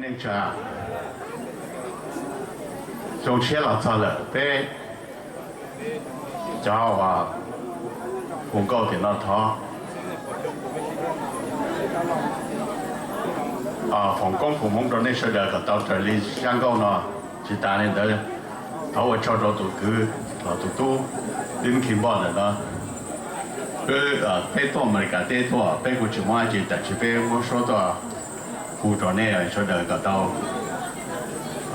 Neej tsa, xyoo tshiab los txog lawm, peb cov uas hu nkauj tiam no thov foom koob foom hmoov rau nej sawv daws kom tau raws li zaj nkauj no. Tsis tas li ntawd, thov ua tsaug rau tus kwv los tus tub Lim Khim Npoj ntawm no. Wb, peb tuaj Amelikas teb tuaj, peb kuj tsis muaj dab tsi, tab sis peb muab suab tuaj hu rau nej sawv daws kom tau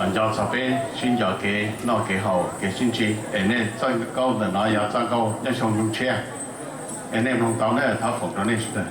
nco txog peb sib nco kev noj kev haus kev sib ntsib. Es nej txoj nkauj ntawm no yog txoj nkauj nyob xyoo tshiab, es nej mloog tau na, thov foom rau nej sawv daws.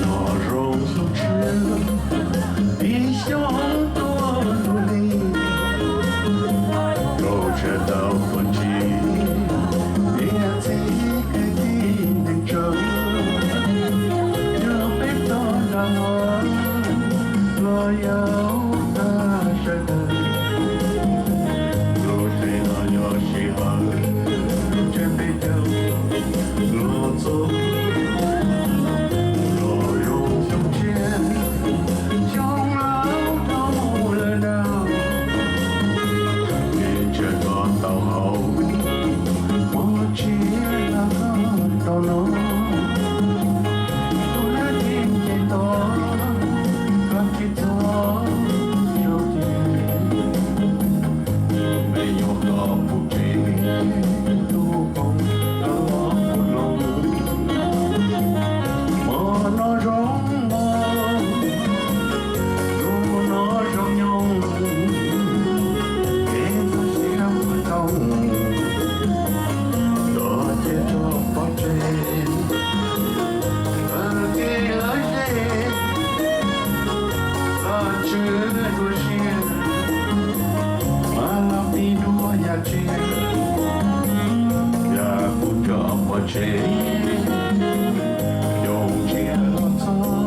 Nyob zoo xyoo tshiab, ib xyoos tuaj ntug li, rau tshiab tau phooj ywg, niam txiv kwv tij neej tsa, yog peb tog nram no los yog tag sawv daws, lub caij no yog sij hawm ntshe peb caug los txog. Nyob zoo xyoo tshiab, xyoo laus dhau mus lawm na, ntshe tsam koj tau haus, mob tsis los koj tau no, tus lab tsis nce toj, koj tsis txhob zaum ces, me nyuam koj puv tsev, tus phooj koj puv hloov. Hmo no zoo mog, hnub no zoo nyoog, kev ntxhov siab ua tau, nrog ces rov pov tseg, lawv kev lawv ze, lawv tswv dua siab, mas los pib dua yam tsiaj, yam kuv rov pov tseg, yoov tsiaj los txog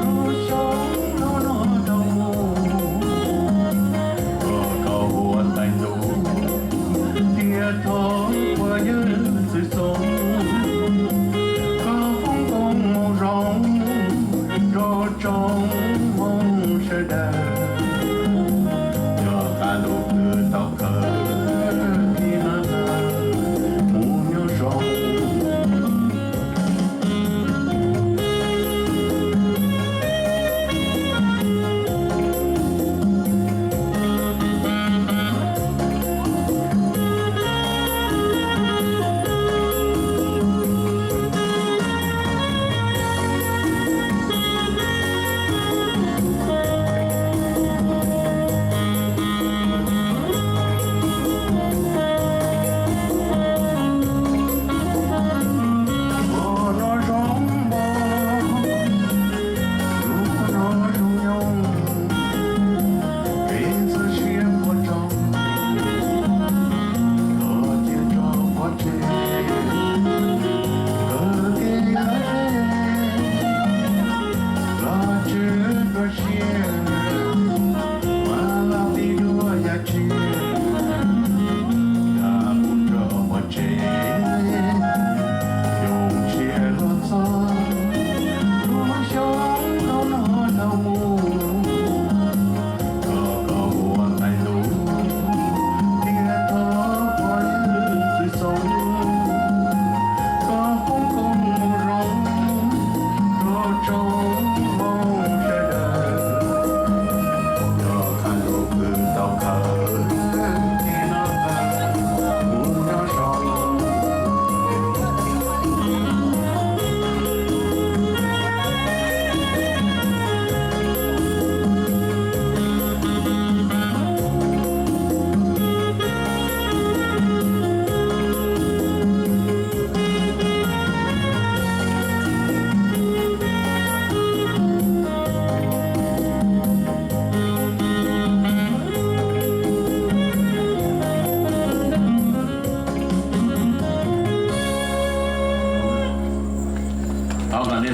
lub xyoo no rau mus, koj ua tais ntuj thiaj thov ua ywj txwv xoo, koj foom koob moo zoo rau tsoom Hmoob sawv daws, yog qab ntuj kwv tau kawg, ib hnub mus nyob zoo.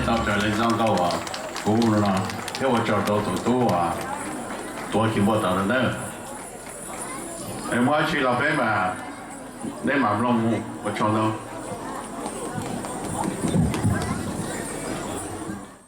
Tau raws li zaj nkauj uas kuv no thiab ua tsaug rau tus tub uas tuav cim npua tod no nawb. Muaj dab tsi los peb mas, neb mam mloog mus, ua tsaug ntau.